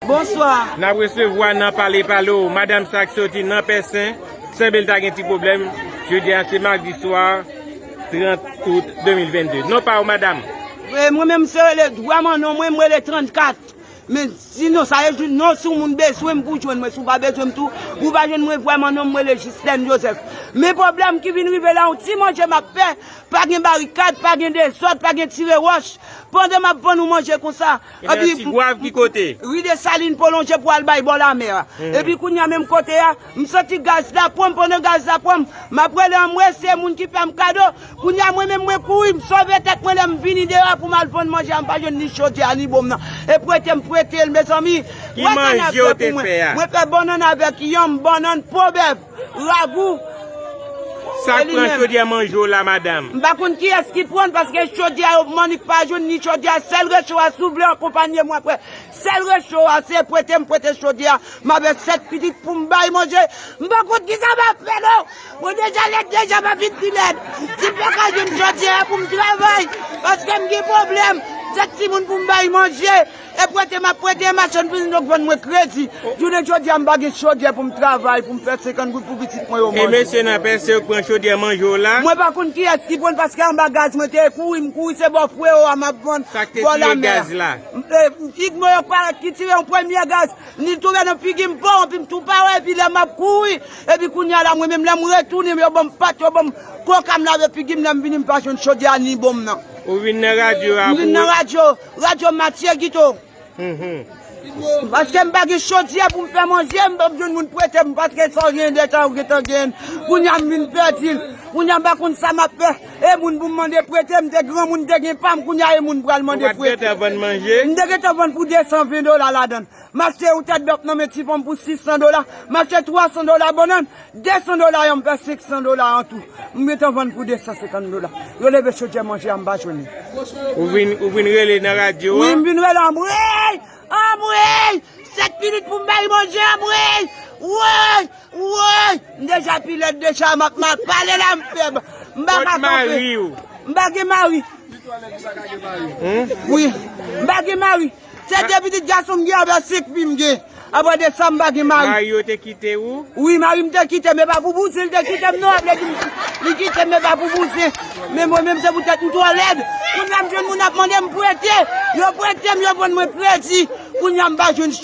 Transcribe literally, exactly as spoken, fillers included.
Bonswa. N ap resevwa nan Pale Pale w, madanm sa k soti nan Pèsen, sanble l ta gen ti pwoblèm. Jodi a se madi swa, trant out de mil vennde. Non pa w, madanm? E mwen menm se rele vrèman non mwen, mwen rele trannkat. Men sinon sa e jis non, si w moun bezwen m pou w jwenn mwen, si w pa bezwen m tou, pou w pa jwenn mwen vrèman non, mwen rele Jislèn Jozèf. Men pwoblèm ki vin rive la, yon ti manje m ap fè, pa gen barikad, pa gen dezòd, pa gen tire wòch. Pandan m ap vann yon manje konsa, Epi Tigwav ki kote? Ri Desalin pwolonje pou al bay bò lamè a. Epi kounye a menm kote a, m santi gaz la pran m, pandan gaz la pran m, m ap rele anmwe, se moun ki fè m kado. Kounye a mwen menm mwen kouri, m sove tèt mwen lè m vini deyò pou m al vann manje a, m pa jwenn ni chodyè a ni bonm nan. E prete m prete l, mezanmi. Ki manje w te fè a? Mwen fè bannann avèk yanm, bannann, po bèf, ragou. Sa k pran chodyè manje w la, madanm? M pa konn kiyès ki pran l, paske chodyè yo m annik pa jwenn ni chodyè, sèl recho a, si w vle akonpanye mwen apre. Sèl recho a, se prete m prete chodyè a. M avèk sèt pitit pou m bay manje. M pa konn kisa m ap fè non. Mwen deja lèd, deja m ap vin pi lèd. Si m pa ka jwenn chodyè a pou m travay, paske m gen pwoblèm. Sèt timoun pou m bay manje. E prete m ap prete, machann vin donk vann mwen kredi. Jounen jodi a m pa gen chodyè pou m travay, pou m fè senkant goud pou pitit mwen yo manje. E mesye nan Pèsen yo k pran chodyè manje w la? Mwen pa konn kiyès ki pran l, paske anba gaz mwen te kouri, m kouri se bò frewo a m ap vann, bò lamè a. Sa k te tire gaz la? Igno yo parèt ki tire yon premye gaz, li tonbe nan figi m fò, epi m tou pa wè, epi lè m ap kouri, epi kounye a la mwen menm lè m retounen, yo ban m pat, yo ban m koka, m lave figi m, lè m vini m pa jwenn chodyè a ni bonm nan. Ou vin nan radyo a pou. M vin nan radyo, radyo Matye Gito. Paske m pa gen chodyè pou m fè manje, m p ap jwenn moun prete m, paske sa w genyen de tan ou gentan genyen. Kounye a m vin pèdi l. Kounye a m pa konn sa m ap fè. E moun pou m mande prete, m te granmoun, m te gen pa m, kounye a e moun pral mande prete. Ou pa t gentan vann manje? M te gentan vann pou de san ven dola ladan l. M achte yon tèt bèf nan men ti fanm pou sis san dola. M achte twa san dola bannann. De san dola yo, m fè senk san dola an tou. M gentan vann pou de san senkant dola. Yo leve chodyè manje a, m pa jwenn li. Ou vin, ou vin rele nan radyo a? Wi, m vin rele anmwey! Anmwey! Sèt pitit pou m bay manje, anmwey! Woy! Woy! M deja pi lèd deja, m ap mal pale la, m fèb. M pa ka kanpe. M pa gen mari. Wi. M pa gen mari. Se de pitit gason m gen avèk senk fi m gen. Apre de sa, m pa gen mari. Mari yo te kite ou? Wi, mari m te kite m, e pa pou bouzen li te kite m non, vle di li kite m, e pa pou bouzen. Men mwen menm se poutèt m twò lèd. Kounye a m jwenn moun ap mande m prete, yo prete m, yo vann mwen kredi. Kounye a m pa jwenn